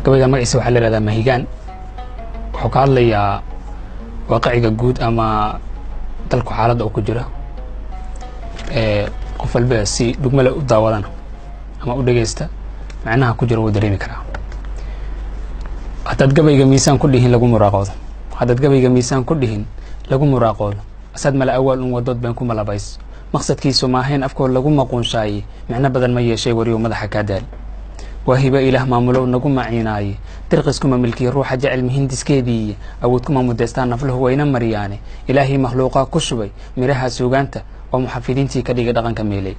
Gabayga magaciisa waxaa la yihahdaa Mahigaan. Wuxuu ka hadlayaa waaqiciga guud ama dalku xaaladda uu ku jira. Qof walba si dhugmale u daawadana ama u dhegeysta, macnaha ku jira wuu dareemi karaa. Haddaad gabayga miisaan ku dhihin lagu muraaqoodo, haddaad gabayga miisaan ku dhihin lagu muraaqoodo, asaad mala awaal un wadood been ku malabayso, maqsadkiisu maahayn afkoo lagu maquunshaaye, micno badan ma yeeshay wariyow madaxa kaa daali. Waa hibo Ilaah maamulow nagu maciinaaye, dirqiskuma milkiya ruuxa jecel mihindiskeediiye, awood kuma mudaystaan nafluhu wayna mariyaane. Ilaahii makhluuqaa ku shubay midhaha suugaanta oo muxafidiintii ka dhigay dhaqanka meeley,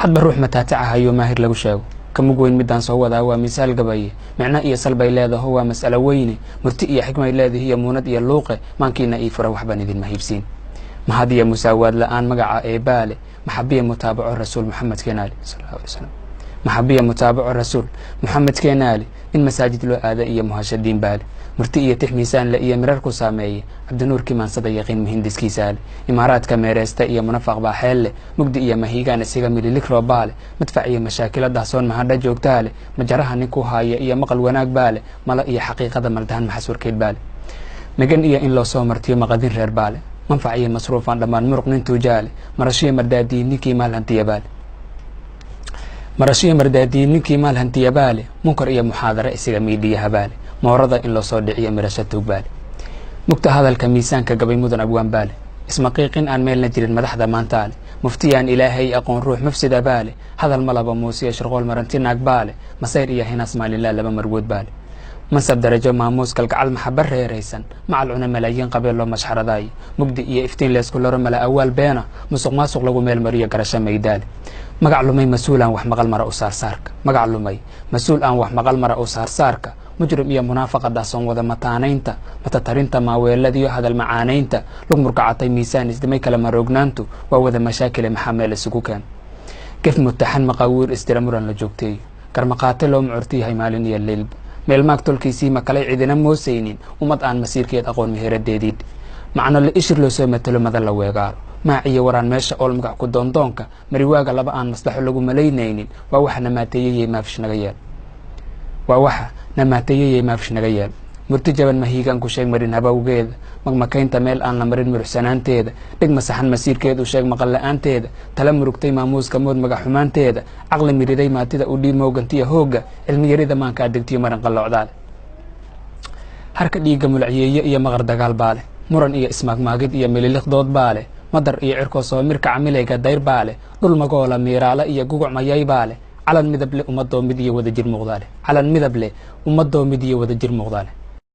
hadba ruux mataatacahayo maahir lagu sheego ka mug weyn. Midaan soo wadaa waa misaal gabaye, micno iyo salbay leedaho, waa mas'alo weyne, murti iyo xikmay leedahi iyo muunad iyo luuqe. Maankiina ii fura, waxbaan idinma hiibsiin. Mahad iyo musaawaad la-aan magaca eebaale, maxabiya mutaabaco rasuul Maxamed keenaale sal allahu alay slam, maxabiya mutaabaco rasuul Maxamed keenaale, in masaajid loo aada iyo muhashadiin baale, murti iyo tix miisaanle iyo mirar ku saameeye, Cabdinuurkii maansada yaqiin muhindiskiisaale, imaaraadka meereysta iyo munafaq baa xeelle, mugdi iyo mahiigaan isaga mililig roobaale, madfac iyo mashaakilo dahsoon mahadha joogtaale, majaraha ninku haaya iyo maqal wanaag baale, mala iyo xaqiiqada maldahan maxaswarkeed baale, magan iyo in loo soo martiyo maqadin reer baale, manfac iyo masruufaan dhammaan muruq nin tuujaale, marashiyo mardaadiyin ninkii maal hantiya baale, marashiyo mardaadiyin ninkii maal hantiya baale, munkar iyo muxaadare isaga miidhiyaha baale, moorada in loo soo dhiciyo mirasho tuug baale, mugta hadalka miisaanka gabay mudan abwaan baale, ismaqiiqin aan meelna jirin madaxda maantaale, muftiyaan Ilaahay aqoon ruux mafsida baale, hadal malaba muusiya shirqool maranti naag baale, masayr iyo hinaas maalinlaa laba marwood baale, mansab darajo maamuus kalgacal maxaba reeraysan macal cuna malaayiin qabeel loo mashxaradaayo, mugdi iyo iftiin leysku laro mala awaal beena, musuq maasuq lagu meel mariyo garasho maydaale, magac lumay mas-uul aan wax maqal mara u saarsaarka, magac lumay mas-uul aan wax maqal mara u saarsaarka, mujrim iyo munaafaqa dahsoon wada mataanaynta, matatarinta maaweeladiyo hadal macaanaynta, lug murkacatay miisaan isdhimay kala maroognaantu waa wada mashaakile, maxaa meel isugu keen gef mutaxan maqaawiir isdira muran la joogteeyo, garmaqaate loo mucurti yahay maalin iyo leylba, meelmaag tolkiisii makalay cidina moosaynin, ummad aan masiirkeed aqoon meheradeediid, macno la ishir loo soo matalo madan la weegaaro, maaciyo waraan meesha ool magac ku doondoonka mariwaaga laba aan maslaxo lagu malaynaynin, waa waxa namaateeyeyey maafish naga yeel, waa waxa namaateeyeyey maafish naga yeel. Murti jaban mahiigaan ku sheeg marin habawgeeda, magmakaynta meel aan la marin muruxsanaanteeda, dhig masaxan masiirkeed u sheeg maqal la-aanteeda, tala murugtay maamuuska mood magac xumaanteeda, caqli miriday maatida u dhiib moogantiya hoogga, cilmiyarida maanka adegtiyo marin qalloocdaale, harka dhiigga mulacyeeye iyo maqar dagaal baale, muran iyo ismaagmaagid iyo mililiqdood baale, madar iyo cirkoo soo mirka camilayga dayr baale, dhul magoola miiraala iyo guguc mayay baale, calan midab leh ummadoo mid iyo wada jir muuqdaale, calan midab leh ummadoo mid iyo wada jir muuqdaale.